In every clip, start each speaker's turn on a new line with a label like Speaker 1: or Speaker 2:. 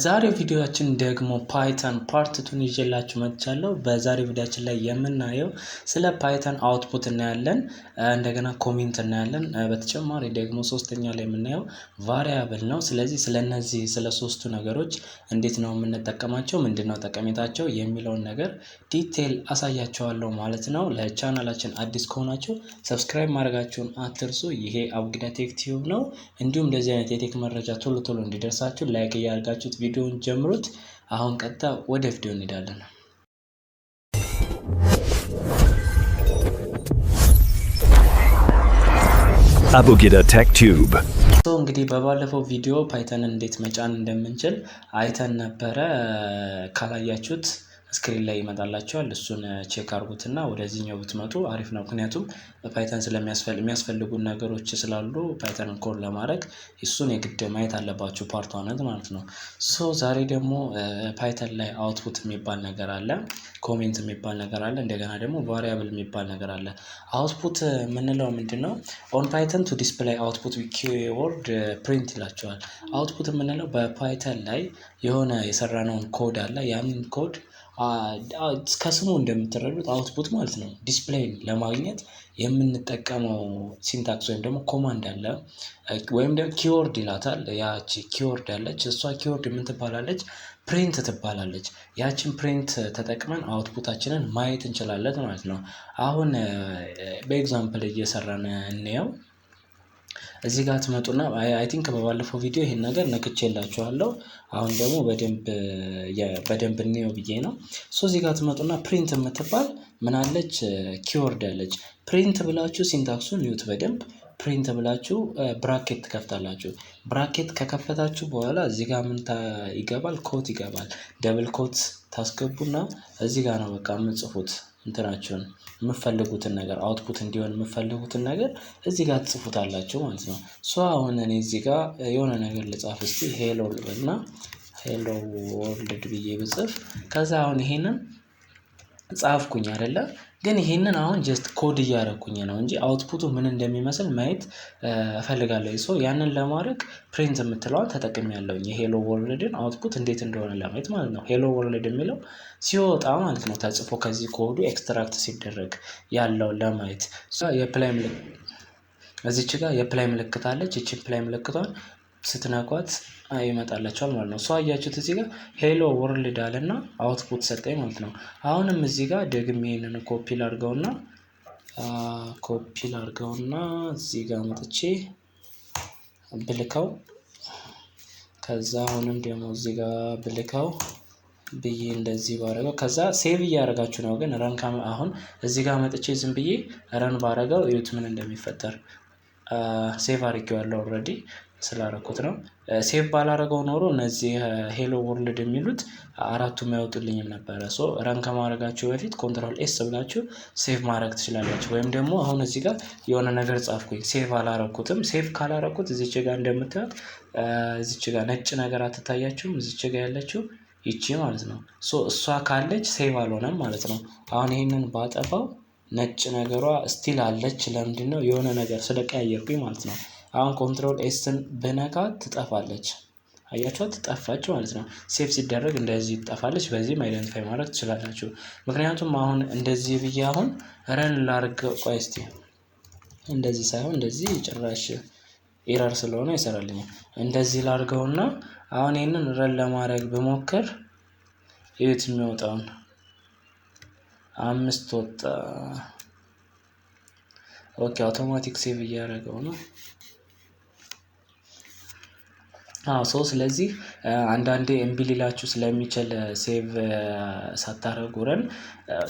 Speaker 1: ዛሬው ቪዲዮአችን ደግሞ Python part two ን ይዤላችሁ መጥቻለሁ። በዛሬው ቪዲዮአችን ላይ የምናየው ስለ Python output እናያለን፣ እንደገና comment እናያለን። በተጨማሪ ደግሞ ሶስተኛ ላይ የምናየው variable ነው። ስለዚህ ስለነዚህ ስለ ሶስቱ ነገሮች እንዴት ነው የምንጠቀማቸው፣ ምንድነው ጠቀሜታቸው የሚለውን ነገር detail አሳያችኋለሁ ማለት ነው። ለቻናላችን አዲስ ከሆናችሁ subscribe ማድረጋችሁን አትርሱ። ይሄ አቡጊዳ Tech Tube ነው። እንዲሁም እንደዚህ አይነት የ tech መረጃ ቶሎ ቶሎ እንዲደርሳችሁ like እያደረጋችሁት ቪዲዮውን ጀምሩት። አሁን ቀጥታ ወደ ቪዲዮ እንሄዳለን።
Speaker 2: Abugida Tech Tube.
Speaker 1: እንግዲህ በባለፈው ቪዲዮ Python ን እንዴት መጫን እንደምንችል አይተን ነበረ። ካላያችሁት screen ላይ ይመጣላችኋል። እሱን check አድርጉትና ወደዚህኛው ብትመጡ አሪፍ ነው። ምክንያቱም Python የሚያስፈልጉን ነገሮች ስላሉ Python ን code ለማድረግ እሱን የግድ ማየት አለባችሁ፣ part one ማለት ነው። So ዛሬ ደግሞ Python ላይ output የሚባል ነገር አለ፣ comment የሚባል ነገር አለ፣ እንደገና ደግሞ variable የሚባል ነገር አለ። Output የምንለው ምንድን ነው? On Python, to display output, keyword print ይላችኋል። Output የምንለው በ Python ላይ የሆነ የሰራነውን ኮድ አለ። ያንን ኮድ ከስሙ እንደምትረዱት output ማለት ነው። Display ን ለማግኘት የምንጠቀመው syntax ወይም ደግሞ command አለ ወይም ደግሞ keyword ይላታል። ያቺ keyword አለች። እሷ keyword ምን ትባላለች? Print ትባላለች። ያችን print ተጠቅመን output ኣችንን ማየት እንችላለን ማለት ነው። አሁን በ example እየሰራን እንየው። እዚህ ጋር ትመጡና I think በባለፈው ቪዲዮ ይሄን ነገር ነክቼላችኋለሁ። አሁን ደግሞ በደንብ እንየው ብዬ ነው። So እዚህ ጋር ትመጡና print የምትባል ምን አለች? Keyword አለች። Print ብላችሁ syntax ኡን ይዩት በደንብ። Print ብላችሁ bracket ትከፍታላችሁ። Bracket ከከፈታችሁ በኋላ እዚህ ጋር ምን ይገባል? Quote ይገባል። Double quote ታስገቡና እዚህ ጋር ነው በቃ የምትጽፉት እንትናችሁን፣ የምትፈልጉትን ነገር፣ output እንዲሆን የምትፈልጉትን ነገር እዚህ ጋር ትጽፉታላችሁ ማለት ነው። So አሁን እኔ እዚህ ጋር የሆነ ነገር ልጻፍ እስቲ። Hello ልበልና hello world ብዬ ብጽፍ፣ ከዛ አሁን ይሄንን ጻፍኩኝ አይደለ? ግን ይሄንን አሁን just code እያደረኩኝ ነው እንጂ output ኡ ምን እንደሚመስል ማየት እፈልጋለሁ። So ያንን ለማድረግ print የምትለዋን ተጠቅሜያለሁኝ፣ የ hello world ን output እንዴት እንደሆነ ለማየት ማለት ነው። Hello world የሚለው ሲወጣ ማለት ነው፣ ተጽፎ ከዚህ code ኡ extract ሲደረግ ያለውን ለማየት የ plus ምልክት፣ እዚች ጋር የ plus ምልክት አለች። ይቺ plus ምልክቷን ስትነኳት ይመጣላችኋል ማለት ነው። So አያችሁት፣ እዚህ ጋር hello world አለና output ሰጠኝ ማለት ነው። አሁንም እዚህ ጋር ደግሜ ይሄንን ኮፒ ላድርገውና እዚህ ጋር መጥቼ ብልከው፣ ከዛ አሁንም ደግሞ እዚህ ጋር ብልከው ብዬ እንደዚህ ባረገው፣ ከዛ save እያደረጋችሁ ነው። ግን run አሁን እዚህ ጋር መጥቼ ዝም ብዬ run ባረገው እዩት ምን እንደሚፈጠር። Save አድርጌዋለሁ already ስላረኩት ነው። Save ባላረገው ኖሮ እነዚህ hello world የሚሉት አራቱም ያወጡልኝም ነበረ። So run ከማድረጋችሁ በፊት control S ብላችሁ save ማድረግ ትችላላችሁ። ወይም ደግሞ አሁን እዚህ ጋር የሆነ ነገር ጻፍኩኝ፣ save አላረኩትም። Save ካላረኩት እዚች ጋር እንደምታዩት እዚች ጋር ነጭ ነገር አትታያችሁም? እዚች ጋር ያለችው ይቺ ማለት ነው። So እሷ ካለች save አልሆነም ማለት ነው። አሁን ይሄንን ባጠፋው ነጭ ነገሯ still አለች። ለምንድን ነው? የሆነ ነገር ስለቀያየርኩኝ ማለት ነው። አሁን control S ን ብነካ ትጠፋለች። አያችኋት? ጠፋች ማለት ነው። Save ሲደረግ እንደዚህ ትጠፋለች። በዚህም identify ማድረግ ትችላላችሁ። ምክንያቱም አሁን እንደዚህ ብዬ አሁን run ላርግ፣ ቆይ እስቲ፣ እንደዚህ ሳይሆን እንደዚህ ጭራሽ error ስለሆነ ይሰራልኛል። እንደዚህ ላርገውና አሁን ይህንን run ለማድረግ ብሞክር እዩት የሚወጣውን፣ አምስት ወጣ። Okay, automatic save እያደረገው ነው። አዎ፣ so ስለዚህ አንዳንዴ እምቢ ሊላችሁ ስለሚችል save ሳታረጉ run፣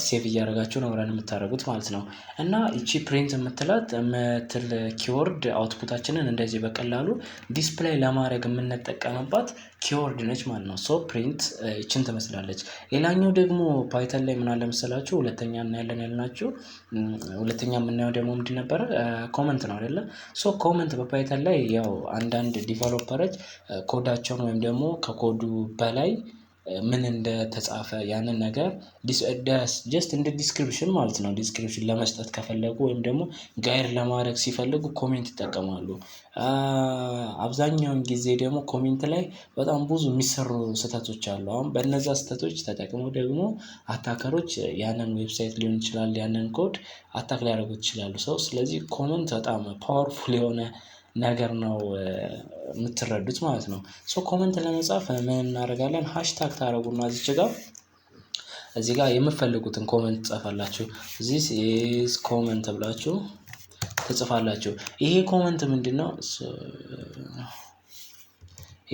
Speaker 1: save እያደረጋችሁ ነው run የምታደርጉት ማለት ነው። እና ይቺ print የምትላት የምትል keyword output ኣችንን እንደዚህ በቀላሉ display ለማድረግ የምንጠቀምባት keyword ነች ማለት ነው። So print ይችን ትመስላለች። ሌላኛው ደግሞ Python ላይ ምን አለ መሰላችሁ? ሁለተኛ እናያለን ያልናችሁ፣ ሁለተኛ የምናየው ደግሞ ምንድን ነበረ? Comment ነው አይደለ? So comment በ Python ላይ ያው አንዳንድ developer ኦች code ኣቸውን ወይም ደግሞ ከኮዱ በላይ ምን እንደተጻፈ ያንን ነገር just እንደ description ማለት ነው። Description ለመስጠት ከፈለጉ ወይም ደግሞ guide ለማድረግ ሲፈልጉ comment ይጠቀማሉ። አብዛኛውን ጊዜ ደግሞ comment ላይ በጣም ብዙ የሚሰሩ ስህተቶች አሉ። አሁን በእነዛ ስህተቶች ተጠቅመው ደግሞ attacker ኦች ያንን website ሊሆን ይችላል፣ ያንን code attack ሊያደርጉት ይችላሉ። So ስለዚህ comment በጣም powerful የሆነ ነገር ነው የምትረዱት ማለት ነው። So comment ለመጻፍ ምን እናደርጋለን? Hashtag ታደርጉና እዚች ጋር እዚህ ጋር የምትፈልጉትን comment ትጽፋላችሁ። "This is comment" ብላችሁ ትጽፋላችሁ። ይሄ comment ምንድነው?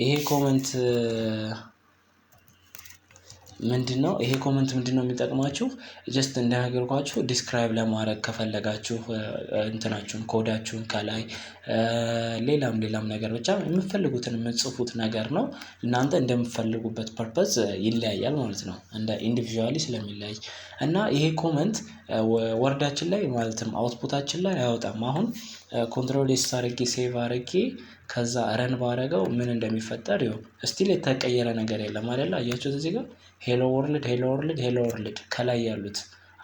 Speaker 1: ይሄ comment ምንድነው? ይሄ comment ምንድነው የሚጠቅማችሁ? Just እንደነገርኳችሁ describe ለማድረግ ከፈለጋችሁ እንትናችሁን፣ ኮዳችሁን ከላይ ሌላም ሌላም ነገር ብቻ የምትፈልጉትን የምትጽፉት ነገር ነው። እናንተ እንደምትፈልጉበት purpose ይለያያል ማለት ነው። እንደ individually ስለሚለያይ እና ይሄ comment word ኣችን ላይ ማለትም output ኣችን ላይ አያወጣም። አሁን Control S አድርጌ save አድርጌ ከዛ run ባረገው ምን እንደሚፈጠር ይኸው still የተቀየረ ነገር የለም አይደለ? አያችሁት? እዚህ ጋር "Hello world, hello world, hello world" ከላይ ያሉት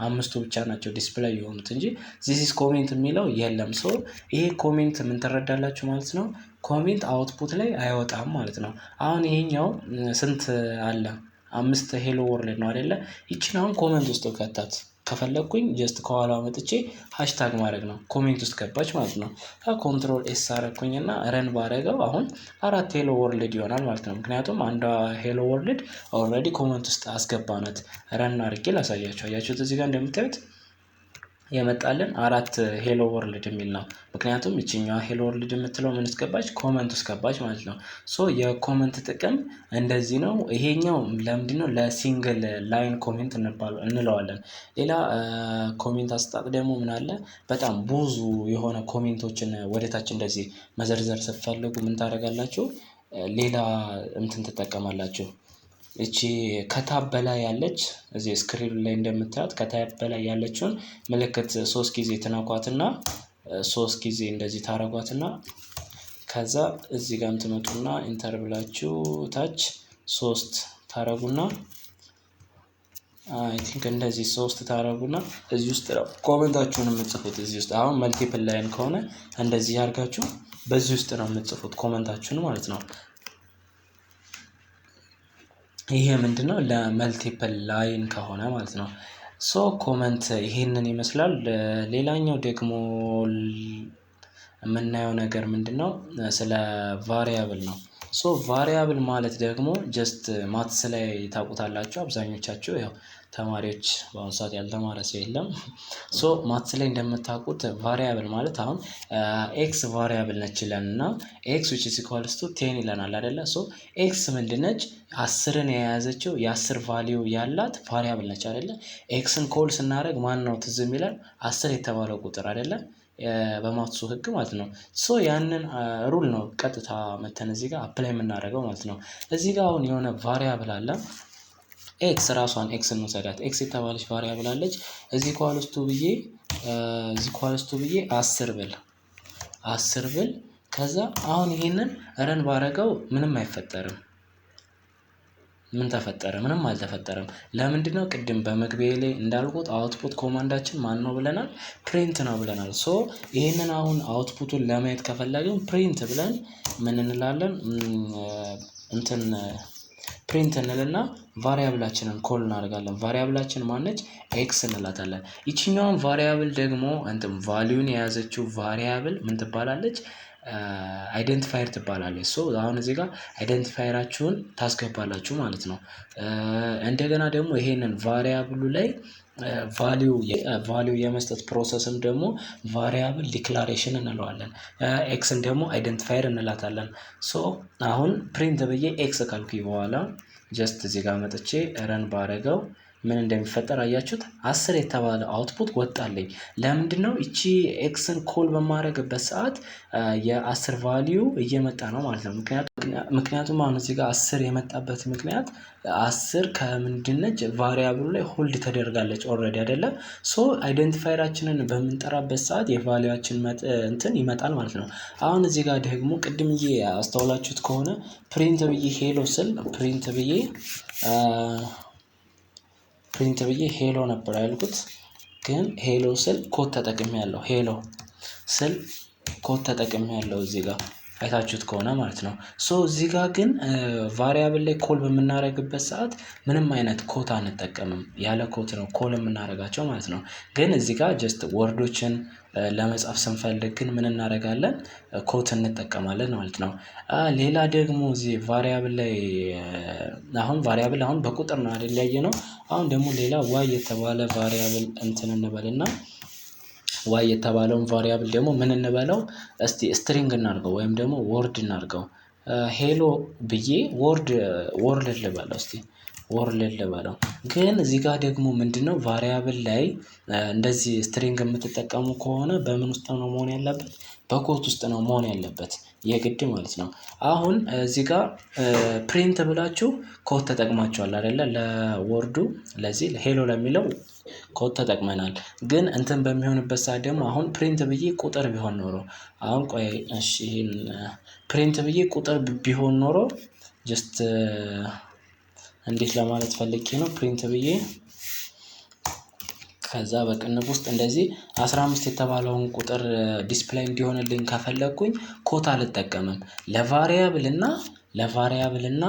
Speaker 1: አምስቱ ብቻ ናቸው display የሆኑት እንጂ "This is comment" የሚለው የለም። So ይሄ comment ምን ትረዳላችሁ ማለት ነው? Comment output ላይ አይወጣም ማለት ነው። አሁን ይሄኛው ስንት አለ? አምስት hello world ነው አይደለ? ይችን አሁን comment ውስጥ ከታት ከፈለግኩኝ just ከኋላው መጥቼ hashtag ማድረግ ነው። Comment ውስጥ ገባች ማለት ነው። Control S አረግኩኝ እና run ባረገው አሁን አራት hello world ይሆናል ማለት ነው። ምክንያቱም አንዷ hello world already comment ውስጥ አስገባናት። Run አድርጌ ላሳያችሁ። አያችሁት? እዚህ ጋር እንደምታዩት የመጣልን አራት hello world የሚል ነው። ምክንያቱም ይችኛዋ hello world የምትለው ምን ውስጥ ገባች? Comment ውስጥ ገባች ማለት ነው። So የ comment ጥቅም እንደዚህ ነው። ይሄኛው ለምንድነው? ለ single line comment እንለዋለን። ሌላ comment አሰጣጥ ደግሞ ምን አለ? በጣም ብዙ የሆነ comment ኦችን ወደታች እንደዚህ መዘርዘር ስትፈልጉ ምን ታደርጋላችሁ? ሌላ እንትን ትጠቀማላችሁ። እቺ ከ tab በላይ ያለች፣ እዚህ screen ላይ እንደምታዩት ከ tab በላይ ያለችውን ምልክት ሶስት ጊዜ ትነኳትና፣ ሶስት ጊዜ እንደዚህ ታረጓትና ከዛ እዚህ ጋርም ትመጡና enter ብላችሁ ታች ሶስት ታረጉና፣ I think እንደዚህ ሶስት ታረጉና እዚህ ውስጥ ነው comment ኣችሁን የምትጽፉት። እዚህ ውስጥ አሁን multiple line ከሆነ እንደዚህ አድርጋችሁ በዚህ ውስጥ ነው የምትጽፉት comment ኣችሁን ማለት ነው። ይሄ ምንድነው? ለ multiple line ከሆነ ማለት ነው። So comment ይሄንን ይመስላል። ሌላኛው ደግሞ የምናየው ነገር ምንድነው? ስለ variable ነው። So variable ማለት ደግሞ just maths ላይ ታውቁታላችሁ አብዛኞቻችሁ፣ ያው ተማሪዎች በአሁኑ ሰዓት ያልተማረ ሰው የለም። So maths ላይ እንደምታውቁት variable ማለት አሁን x variable ነች ይለን እና x which is equals to 10 ይለናል አይደለ? So x ምንድነች? 10ን የያዘችው የ10 value ያላት variable ነች አይደለ? X ን call ስናደርግ ማን ነው ትዝ የሚለን? 10 የተባለው ቁጥር አይደለ? በ maths ኡ ህግ ማለት ነው። So ያንን rule ነው ቀጥታ መተን እዚህ ጋር apply የምናደርገው ማለት ነው። እዚህ ጋር አሁን የሆነ variable አለ። x፣ ራሷን x እንውሰዳት። x የተባለች variable አለች። Is equals to ብዬ 10 ብል፣ 10 ብል ከዛ አሁን ይሄንን run ባረገው ምንም አይፈጠርም። ምን ተፈጠረ? ምንም አልተፈጠረም። ለምንድነው? ቅድም በመግቢያ ላይ እንዳልኩት output command ኣችን ማን ነው ብለናል? Print ነው ብለናል። So ይሄንን አሁን output ኡን ለማየት ከፈለግን print ብለን ምን እንላለን? እንትን print እንልና variable ኣችንን call እናደርጋለን። Variable ኣችን ማነች? X እንላታለን። ይችኛዋን variable ደግሞ እንትን value ን የያዘችው variable ምን ትባላለች? Identifier ትባላለች። So አሁን እዚህ ጋር identifier ኣችሁን ታስገባላችሁ ማለት ነው። እንደገና ደግሞ ይሄንን variable ኡ ላይ value የመስጠት process ም ደግሞ variable declaration እንለዋለን። x ን ደግሞ identifier እንላታለን። So አሁን print ብዬ x ካልኩኝ በኋላ just እዚህ ጋር መጥቼ run ባረገው ምን እንደሚፈጠር አያችሁት? 10 የተባለ output ወጣልኝ። ለምንድን ነው? እቺ x ን call በማድረግበት ሰዓት የ10 value እየመጣ ነው ማለት ነው። ምክንያቱም አሁን እዚህ ጋር 10 የመጣበት ምክንያት 10 ከምንድነች variable ኡ ላይ hold ተደርጋለች already አይደለ? So identifier ኣችንን በምንጠራበት ሰዓት የ value ኣችን እንትን ይመጣል ማለት ነው። አሁን እዚህ ጋር ደግሞ ቅድምዬ አስተውላችሁት ከሆነ print ብዬ hello ስል print ብዬ hello ነበር ያልኩት፣ ግን hello ስል quote ተጠቅሜያለሁ። Hello ስል quote ተጠቅሜያለሁ እዚህ ጋር አይታችሁት ከሆነ ማለት ነው። So እዚህ ጋር ግን variable ላይ call በምናደርግበት ሰዓት ምንም አይነት quote አንጠቀምም። ያለ quote ነው call የምናደርጋቸው ማለት ነው። ግን እዚህ ጋር just word ኦችን ለመጻፍ ስንፈልግ ግን ምን እናደርጋለን? Quote እንጠቀማለን ማለት ነው። ሌላ ደግሞ እዚህ variable ላይ አሁን variable አሁን በቁጥር ነው አይደል ያየነው። አሁን ደግሞ ሌላ y የተባለ variable እንትን እንበልና y የተባለውን variable ደግሞ ምን እንበለው እስቲ? String እናድርገው ወይም ደግሞ word እናድርገው። Hello ብዬ word world ልበለው፣ እስቲ world ልበለው። ግን እዚህ ጋር ደግሞ ምንድነው? Variable ላይ እንደዚህ string የምትጠቀሙ ከሆነ በምን ውስጥ ነው መሆን ያለበት? በ quote ውስጥ ነው መሆን ያለበት የግድ ማለት ነው። አሁን እዚህ ጋር print ብላችሁ quote ተጠቅማችኋል አይደለ? ለ word ኡ ለዚህ hello ለሚለው quote ተጠቅመናል። ግን እንትን በሚሆንበት ሰዓት ደግሞ አሁን print ብዬ ቁጥር ቢሆን ኖሮ፣ አሁን ቆይ እሺ፣ ይሄን print ብዬ ቁጥር ቢሆን ኖሮ፣ just እንዴት ለማለት ፈልጌ ነው፣ print ብዬ ከዛ በቅንፍ ውስጥ እንደዚህ 15 የተባለውን ቁጥር display እንዲሆንልኝ ከፈለግኩኝ quote አልጠቀምም። ለ variable እና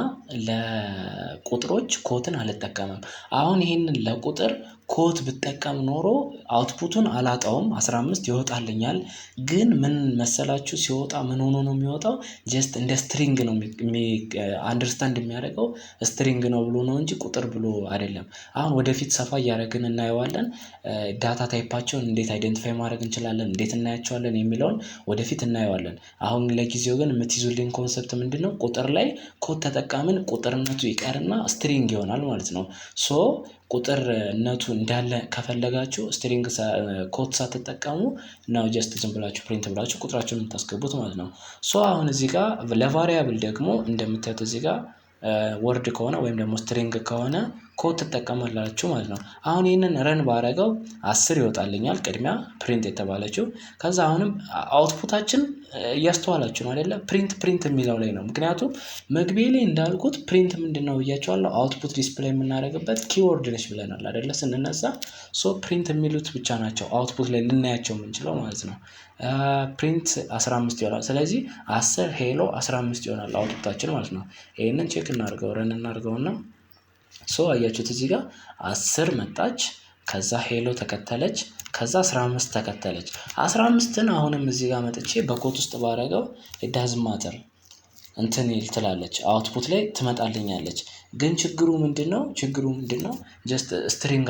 Speaker 1: ለቁጥሮች quote ን አልጠቀምም። አሁን ይሄንን ለቁጥር quote ብጠቀም ኖሮ output ኡን አላጣውም፣ 15 ይወጣልኛል። ግን ምን መሰላችሁ? ሲወጣ ምን ሆኖ ነው የሚወጣው? Just እንደ string ነው understand የሚያደርገው፣ string ነው ብሎ ነው እንጂ ቁጥር ብሎ አይደለም። አሁን ወደፊት ሰፋ እያደረግን እናየዋለን። Data type ኣቸውን እንዴት identify ማድረግ እንችላለን፣ እንዴት እናያቸዋለን የሚለውን ወደፊት እናየዋለን። አሁን ለጊዜው ግን የምትይዙልኝ concept ምንድነው? ቁጥር ላይ quote ተጠቀምን ቁጥርነቱ ይቀርና string ይሆናል ማለት ነው። So ቁጥርነቱ እንዳለ ከፈለጋችሁ string quote ሳትጠቀሙ ነው just ዝም ብላችሁ print ብላችሁ ቁጥራችሁን የምታስገቡት ማለት ነው። So አሁን እዚህ ጋር ለ variable ደግሞ እንደምታዩት እዚህ ጋር word ከሆነ ወይም ደግሞ string ከሆነ quote ትጠቀማላችሁ ማለት ነው። አሁን ይህንን run ባረገው 10 ይወጣልኛል ቅድሚያ print የተባለችው። ከዛ አሁንም output ኣችን እያስተዋላችሁ ነው አይደለ? Print print የሚለው ላይ ነው። ምክንያቱም መግቢያ ላይ እንዳልኩት print ምንድን ነው ብያቸዋለሁ። Output display የምናደርግበት keyword ነች ብለናል አይደለ? ስንነሳ so print የሚሉት ብቻ ናቸው output ላይ ልናያቸው የምንችለው ማለት ነው። Print 15 ይሆናል። ስለዚህ 10 hello 15 ይሆናል output ኣችን ማለት ነው። ይሄንን check እናድርገው፣ run እናድርገውና so አያችሁት፣ እዚህ ጋር 10 መጣች፣ ከዛ hello ተከተለች፣ ከዛ 15 ተከተለች። 15ን አሁንም እዚህ ጋር መጥቼ በ quote ውስጥ ባረገው doesn't matter፣ እንትን ትላለች፣ output ላይ ትመጣልኛለች። ግን ችግሩ ምንድን ነው? ችግሩ ምንድን ነው? Just string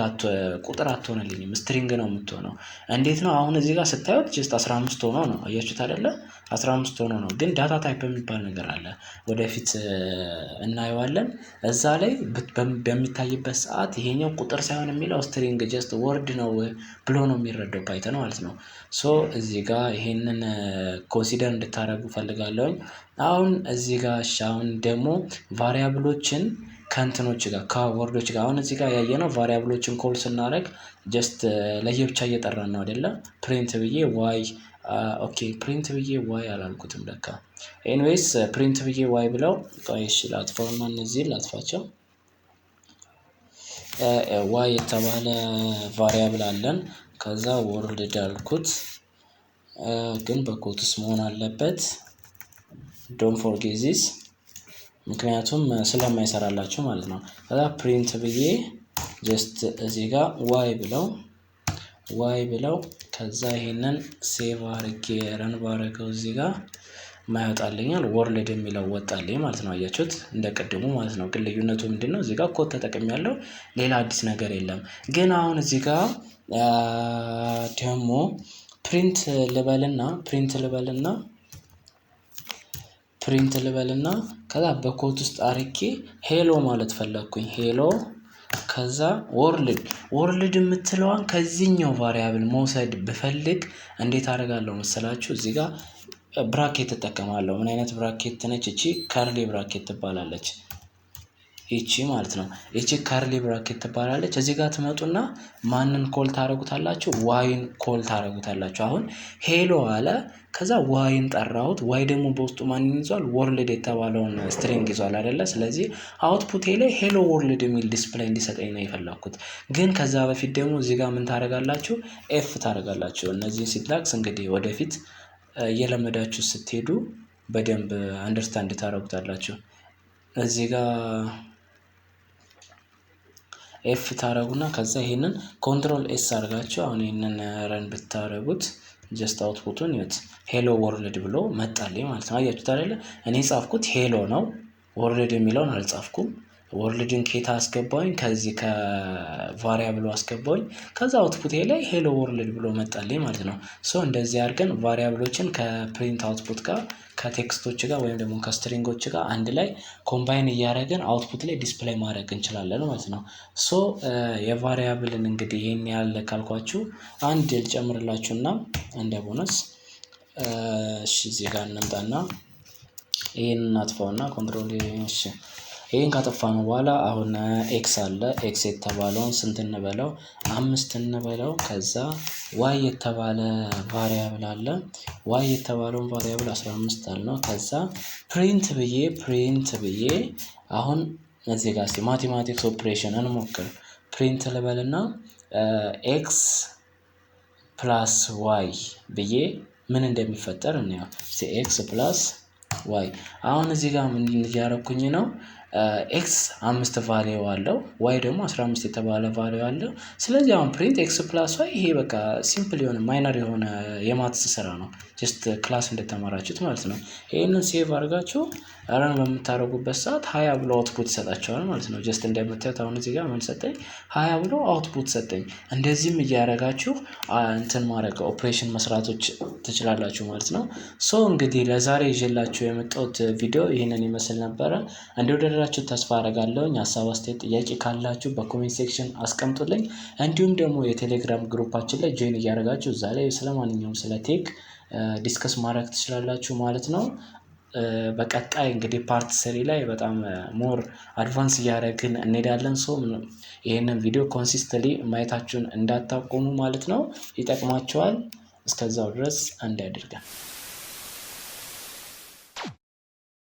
Speaker 1: ቁጥር አትሆንልኝም፣ string ነው የምትሆነው። እንዴት ነው? አሁን እዚህ ጋር ስታዩት just 15 ሆኖ ነው፣ አያችሁት አይደለ? 15 ሆኖ ነው። ግን data type የሚባል ነገር አለ፣ ወደፊት እናየዋለን። እዛ ላይ በሚታይበት ሰዓት ይሄኛው ቁጥር ሳይሆን የሚለው string just word ነው ብሎ ነው የሚረዳው Python ማለት ነው። So እዚህ ጋር ይሄንን consider እንድታደርጉ ፈልጋለሁኝ። አሁን እዚህ ጋር እሺ፣ አሁን ደግሞ variable ኦችን ከእንትኖች ጋር ከ word ኦች ጋር፣ አሁን እዚህ ጋር ያየነው variable ኦችን call ስናደርግ just ለየብቻ እየጠራን ነው አይደለ? Print ብዬ y፣ okay፣ print ብዬ y አላልኩትም ለካ። Anyways print ብዬ y ብለው፣ ቆይ እሺ ላጥፋውና እነዚህን ላጥፋቸው። y የተባለ variable አለን። ከዛ world አልኩት፣ ግን በ quotes መሆን አለበት። Don't forget this፣ ምክንያቱም ስለማይሰራላችሁ ማለት ነው። ከዛ print ብዬ just እዚህ ጋር y ብለው ከዛ ይሄንን save አርጌ run ባረገው እዚህ ጋር ማያወጣልኛል፣ world የሚለው ወጣልኝ ማለት ነው። አያችሁት? እንደ ቅድሙ ማለት ነው። ግን ልዩነቱ ምንድን ነው? እዚህ ጋር quote ተጠቅሜያለሁ። ሌላ አዲስ ነገር የለም። ግን አሁን እዚህ ጋር ደግሞ print ልበልና ከዛ በ quote ውስጥ አርጌ hello ማለት ፈለግኩኝ። Hello ከዛ world፣ world የምትለዋን ከዚህኛው variable መውሰድ ብፈልግ እንዴት አደርጋለሁ መሰላችሁ? እዚህ ጋር bracket እጠቀማለሁ። ምን አይነት bracket ነች እቺ? Curly bracket ትባላለች። ይቺ ማለት ነው። ይቺ curly bracket ትባላለች። እዚህ ጋር ትመጡና ማንን call ታደርጉታላችሁ? Y ን call ታደርጉታላችሁ። አሁን hello አለ። ከዛ Y ን ጠራሁት። Y ደግሞ በውስጡ ማንን ይዟል? World የተባለውን string ይዟል አይደለ? ስለዚህ output ኤ ላይ hello world የሚል display እንዲሰጠኝ ነው የፈለኩት። ግን ከዛ በፊት ደግሞ እዚህ ጋር ምን ታደርጋላችሁ? F ታደርጋላችሁ። እነዚህ syntax እንግዲህ ወደፊት እየለመዳችሁ ስትሄዱ በደንብ understand ታደርጉታላችሁ። እዚህ ጋር F ታደርጉና ከዛ ይሄንን control S አድርጋችሁ አሁን ይሄንን run ብታደርጉት just output ኡን ይዩት። Hello world ብሎ መጣልኝ ማለት ነው። አያችሁት አይደለ? እኔ ጻፍኩት hello ነው። World የሚለውን አልጻፍኩም። World ን ከየት አስገባሁኝ? ከዚህ ከ variable ኡ አስገባሁኝ። ከዛ output ኤ ላይ hello world ብሎ መጣልኝ ማለት ነው። So እንደዚህ አድርገን variable ኦችን ከ print output ጋር፣ ከ text ኦች ጋር ወይም ደግሞ ከ string ኦች ጋር አንድ ላይ combine እያደረግን output ላይ display ማድረግ እንችላለን ማለት ነው። So የ variable ን እንግዲህ ይሄን ያህል ካልኳችሁ አንድ ልጨምርላችሁና እንደ ቦነስ፣ እሺ፣ እዚህ ጋር እንምጣና ይሄን እናጥፋውና control፣ እሺ፣ ይሄን ካጠፋነው በኋላ አሁን x አለ። x የተባለውን ስንት እንበለው? 5 እንበለው። ከዛ y የተባለ variable አለ። y የተባለውን variable 15 አልነው። ከዛ print ብዬ አሁን እዚህ ጋር እስቲ mathematics operation እንሞክር። Print ልበልና x plus y ብዬ ምን እንደሚፈጠር እንየው። x plus y፣ አሁን እዚህ ጋር ምን እያደረኩኝ ነው? x 5 value አለው፣ y ደግሞ 15 የተባለ value አለው። ስለዚህ አሁን print x plus y፣ ይሄ በቃ simple የሆነ minor የሆነ የ maths ስራ ነው። Just class እንደተማራችሁት ማለት ነው። ይሄንን save አድርጋችሁ run በምታደርጉበት ሰዓት 20 ብሎ output ይሰጣችኋል ማለት ነው። Just እንደምታዩት አሁን እዚህ ጋር ምን ሰጠኝ? 20 ብሎ output ሰጠኝ። እንደዚህም እያደረጋችሁ እንትን ማድረግ፣ ኦፕሬሽን መስራቶች ትችላላችሁ ማለት ነው። So እንግዲህ ለዛሬ ይዤላችሁ የመጣሁት ቪዲዮ ይህንን ይመስል ነበረ። እንደወደዳችሁት ተስፋ አደርጋለሁኝ። ሀሳብ፣ አስተያየት፣ ጥያቄ ካላችሁ በ comment section አስቀምጡልኝ። እንዲሁም ደግሞ የቴሌግራም group ኣችን ላይ join እያደረጋችሁ እዛ ላይ ስለማንኛውም ስለ tech discuss ማድረግ ትችላላችሁ ማለት ነው። በቀጣይ እንግዲህ part 3 ላይ በጣም more advance እያደረግን እንሄዳለን። So ይህንን ቪዲዮ consistently ማየታችሁን እንዳታቆሙ ማለት ነው፣ ይጠቅማችኋል። እስከዛው ድረስ አንድ ያድርገን።